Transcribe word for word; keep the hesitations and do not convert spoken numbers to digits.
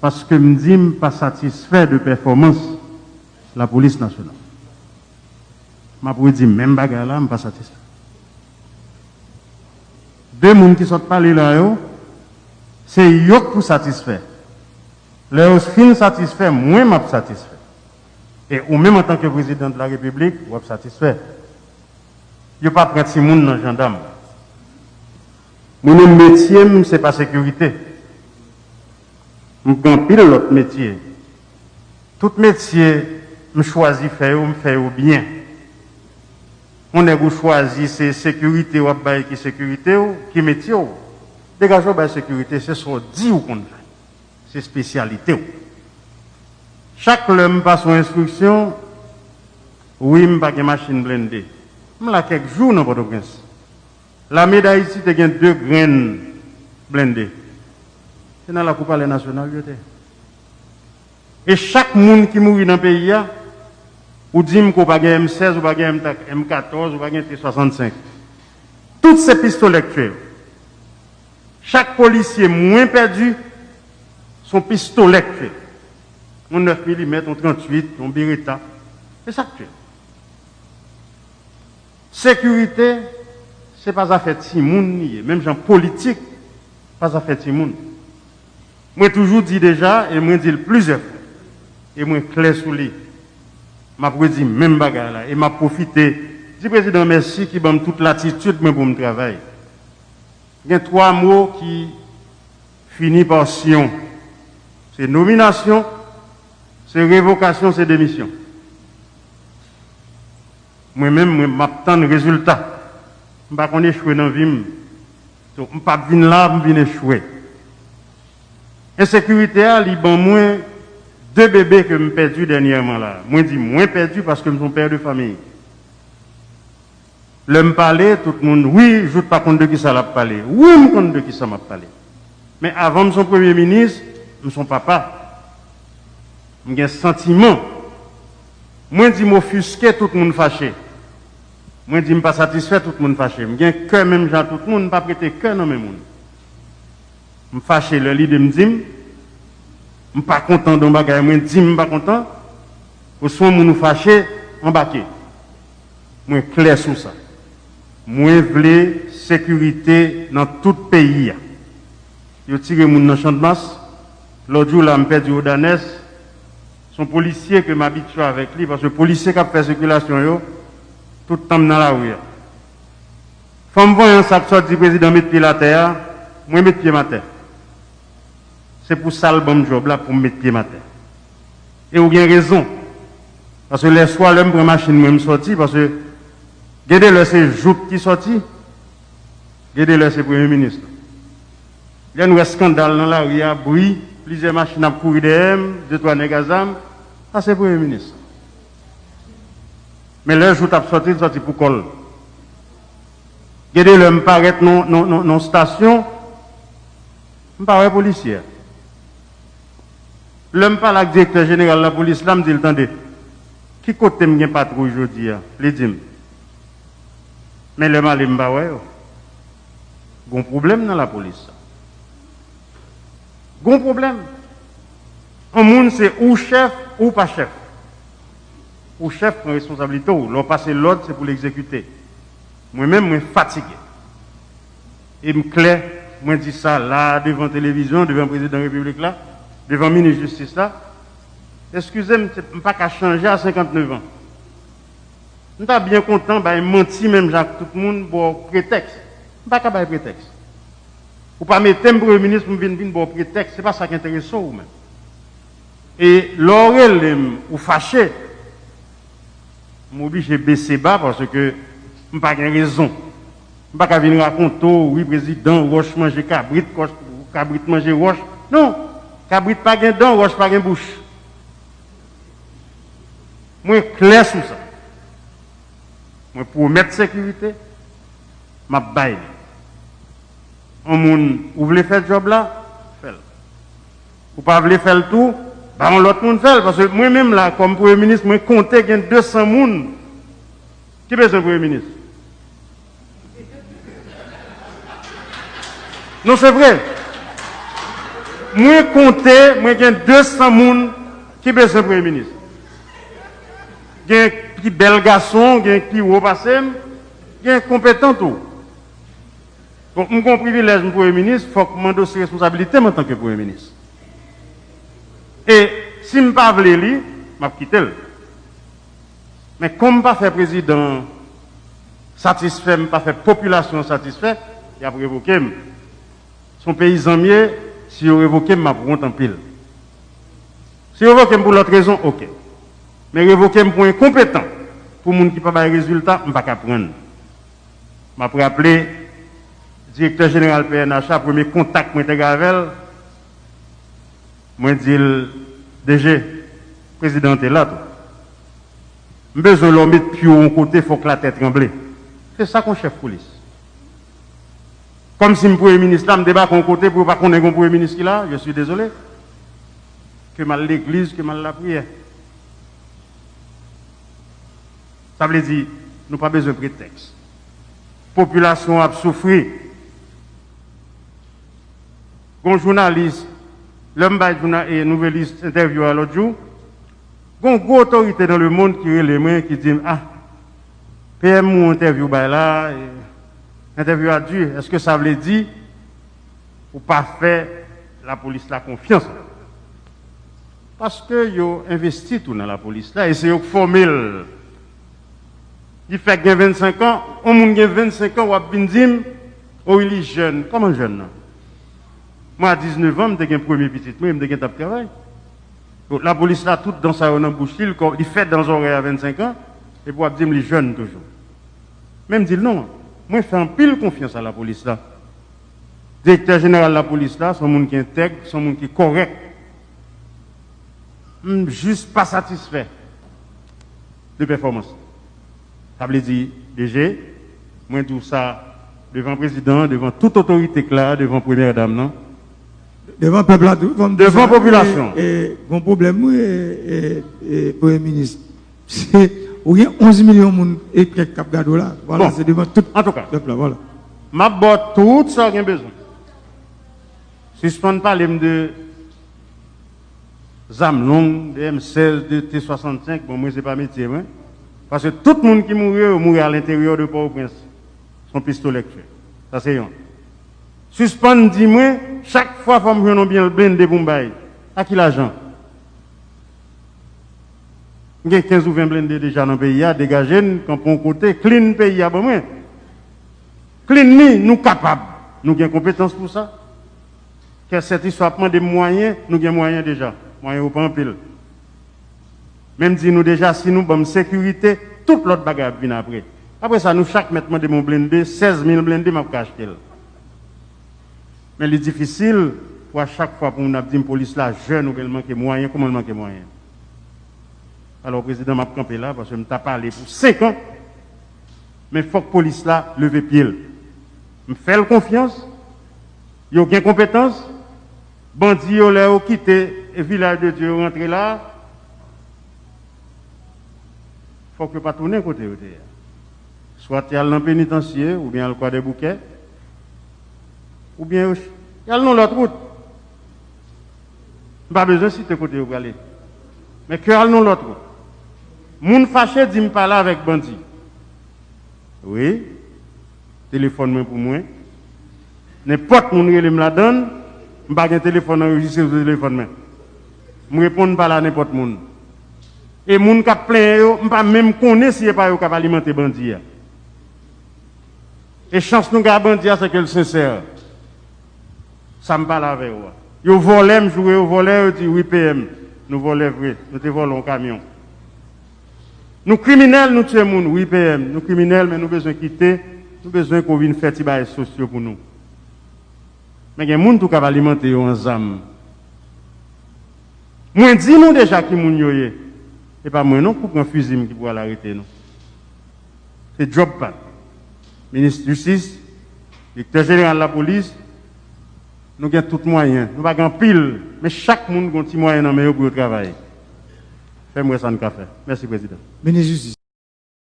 Paske m di m pa satisfè de pèfòmans Lapolis Nasyonal. M ap redi menm bagay la, m pa satisfè. De moun ki sot pale la yo, se yo k pou satisfè. Lè yo fin satisfè, mwen m ap satisfè. E ou menm antanke prezidan de la repiblik, w ap satisfè. Yo pa pran timoun nan jandam. Mwen menm metye m, se pa sekirite. M gen anpil lòt metye. Tout metye m chwazi fè yo, m fè yo byen. Yon nèg ou chwazi se sekirite w ap bay ki sekirite w, ki metye w. Degaje w bay sekirite, se sa w di w konn fè. Se espesyalite w. Chak lè m pase yon enstriksyon, wi, m pa gen machin blende. M la kèk jou nan Pòtoprens. Lame Dayiti te gen de grenn blende. Se nan lakou Palè Nasyonal yo te. E chak moun ki mouri nan peyi a, ou di m ke w pa gen M sèz, ou pa gen M katòz, ou pa gen T swasannsenk. Tout se pistolè k tye yo. Chak polisye mwen pèdi, se yon pistolè k tye l. Yon nèf milimèt, yon tranntuit, yon Beretta. Se sa k tye l. Sekirite, se pa zafè timoun li ye, menm jan politik pa zafè timoun. Mwen toujou di deja, e mwen di l plizyè fwa, e mwen klè sou li. M ap redi menm bagay la, e m ap pwofite di prezidan mèsi ki ban m tout latitid mwen pou m travay. Gen twa mo ki fini pa syon. Se nominasyon, se revokasyon, se demisyon. Mwen menm, mwen, m ap tann rezilta. M pa konn echwe nan vi m. So, m p ap vin la, m vin echwe. Ensekirite a, li ban mwen de bebe ke m pèdi dènyèman la. Mwen di mwen pèdi paske m se yon pè de fanmi. Lè m pale, tout moun, wi, Jouthe pa konn de kisa l ap pale. Wi, m konn de kisa m ap pale. Men avan m se yon premye minis, m se yon papa. M gen santiman. Mwen di m ofiske, tout moun fache. Mwen di m pa satisfè, tout moun fache. M gen kè menm jan ak tout moun, m p ap rete kè nan men moun. M fache lè lide m di m, m pa kontan de yon bagay, mwen di m m pa kontan, oswa yon moun ou fache, anbake. Mwen klè sou sa. Mwen vle sekirite nan tout peyi a. Yo tire moun nan Channmas. Lòt jou la, m pèdi Odanès. Se yon polisye ke m abitye avèk li, paske polisye k ap fè sikilasyon yo, tout tan m nan lari a. Fanm vanyan sa k sot di prezidan met pye l atè a, mwen met pye m atè. Se pou sa l ban m djòb la pou m met pye m atè. E ou gen rezon. Paske lè swa lè m pran machin mwen m sòti, paske gen de lè se Jouthe ki sòti, gen de lè se premye minis la. Lè n wè eskandal nan lari a, bri, plizyè machin ap kouri dèyè m, de twa nèg a zam, sa se premye minis la. Men lè Jouthe ap sòti, l sòti pou kò l. Gen de lè m parèt nan, nan, nan, nan stasyon, m pa wè polisye a. Lè m pale ak direktè jeneral lapolis la, m di l, tande, ki kote m gen patwouy jodi a? Li di m. Men lè m ale, m pa wè yo. Gon pwoblèm nan lapolis sa. Gon pwoblèm. Yon moun se ou chèf, ou pa chèf. Ou chèf pran responsablite w. Lè w pase lòd, se pou l egzekite. Mwen menm, mwen fatige. E m klè, mwen di sa la, devan televizyon, devan prezidan repiblik la, devan minis jistis la. Eskize m, se, m pa ka chanje a senkantnèf an. M ta byen kontan bay manti menm jan ak tout moun, ba w pretèks. M pa ka bay pretèks. Ou pa mete m premye minis pou m vin, vin ba w pretèks. Se pa sa k enterese w, ou menm. E lè w rele m, ou fache, m oblije bese ba paske m pa gen rezon. M pa ka vin rakonte w, wi, prezidan, wòch manje kabrit, kòch, kabrit manje wòch. Non, kabrit pa gen dan, wòch pa gen bouch. Mwen klè sou sa. Mwen pwomèt sekirite, m ap bay li. Yon moun, ou vle fè djòb la, fè l. Ou pa vle fè l tou, ba yon lòt moun fè l. Paske mwen menm la, kòm premye minis, mwen konte gen de san moun ki bezwen premye minis. Non, se vre. Mwen konte, mwen gen de san moun ki bezwen premye minis. Gen ki bèl gason, gen ki wo pase m, gen konpetan tou. Bon, m gen yon privilèj, m premye minis, fòk m andosse responsabilite m antanke premye minis. E si m pa vle li, m ap kite l. Men kòm m pa fè prezidan an satisfè, m pa fè popilasyon an satisfè, y ap revoke m. Se yon peyizan m ye, si yo revoke m, m ap wont anpil. Si yo revoke m pou lòt rezon, oke. Men revoke m pou enkonpetan, pou moun ki pa bay rezilta, m pa ka pran l. M ap raple, direktè jeneral P N H la, premye kontak mwen te gen avè l, mwen di l, D G, prezidan an te la tou. M bezwen lè w met pye w yon kote, fòk latè tranble. Se sa k yon chèf polis. Kòmsi m premye minis la, m debake yon kote pou yo pa konnen gen yon premye minis ki la, je suis désolé. Ke m al legliz, ke m al lapriyè. Sa vle di, nou pa bezwen pretèks. Popilasyon an ap soufri. Gon jounalis, lè m bay jouna-, e, Nouvelliste entèvyou a lòt jou, gon gwo otorite dans le monde ki rele mwen, ki di m, ah, P M ou entèvyou bay la, e, entèvyou a di, èske sa vle di ou pa fè lapolis la konfyans? Paske yo envesti tou nan lapolis la, e se yo k fòme l. Li fèk gen vennsenk an, yon moun gen vennsenk an, w ap vin di m, o wi, li jèn. Kòman jèn nan? Mwen, a diznèf an, m te gen premye pitit mwen, m te gentan ap travay. Donk, lapolis la, tout dan sa yo nan bouch li, li kò-, li fè dan zòrèy a vennsenk an, epi w ap di m li jèn toujou. Men m di l non, mwen fè anpil konfyans a lapolis la. Direktè jeneral lapolis la, se yon moun ki entèg, se yon moun ki kòrèk. M jis pa satisfè de pèfòmans. Sa vle di, D G, mwen di w sa devan prezidan an, devan tout otorite k la, devan premyè dam nan. Devan pèp la tou, fò m di sa. Devan popilasyon. E, e, gon pwoblèm, wi, e, e, e, premye minis. Se, ou gen onz milyon moun e kèk k ap gade w la. Vwala, bon, se devan tout, antouka, pèp la, vwala. M ap ba w tout sa w gen bezwen. Sispann pale m de zam long, de M sèz, de T swasannsenk, bon, mwen, se pa metye mwen. Paske tout moun ki mouri yo, yo mouri alenteryè de Pòtoprens. Se yon pistolè k fè. Sa se yon. Sispann di mwen, chak fwa fò m jwenn yon byen blende pou m bay. A ki lajan? M gen kenz ou ven blende deja nan peyi a, degaje n, kanpe yon kote, clean peyi a ban mwen. Clean li, nou kapab. Nou gen konpetans pou sa. Kè sètisfè ap mande m mwayen, nou gen mwayen deja. Mwayen yo pa anpil. Men m di nou deja, si nou ban m sekirite, tout lòt bagay ap vin apre. Apre sa, nou chak mèt mande m yon blende, sèz mil blende, m ap ka achte l. Men li difisil pou a chak fwa pou moun ap di m polis la jèn oubyen l manke mwayen, kòman l manke mwayen? Alò, prezidan, m ap kanpe la, paske m ta pale pou senk an, men fòk polis la leve pye l. M fè l konfyans, yo gen konpetans, bandi yo, lè yo kite Vilaj de Dye, yo rantre la, fòk yo pa tounen kote yo te ye a. Swat y al nan penitansye, oubyen al Kwadèboukè, oubyen yo ch-, y al nan lòt wout. M pa bezwen site kote yo prale. Men ke y al nan lòt wout. Moun fache di m pale avèk bandi. Wi. Telefòn mwen pou mwen. Nenpòt moun rele m ladann, m pa gen telefòn anrejistre sou telefòn mwen. M reponn pale a nenpòt moun. E moun k ap plenyen yo, m pa menm konnen si e pa yo k ap alimante bandi a. E chans nou gen a bandi a, se ke l sensè. Sa m pale avè yo a. Yo vòlè, m joure yo vòlè, yo di, "Wi, P M, nou vòlè vre. Nou te vòlè yon kamyon." Nou kriminèl, nou tiye moun. Wi, P M, nou kriminèl, men nou bezwen kite, nou bezwen ke w vin fè ti bagay sosyo pou nou. Men gen moun tou k ap alimante yo an zam. Mwen di nou deja ki moun yo ye. E pa mwen non k pou pran fizi m ki pou al arete nou. Se djòb pa m. Minis jistis, direktè jeneral lapolis, nou gen tout mwayen. Nou pa gen anpil, men chak moun gen yon ti mwayen nan men yo pou yo travay. Fè m wè sa n ka fè. Mèsi, prezidan. Minis jistis.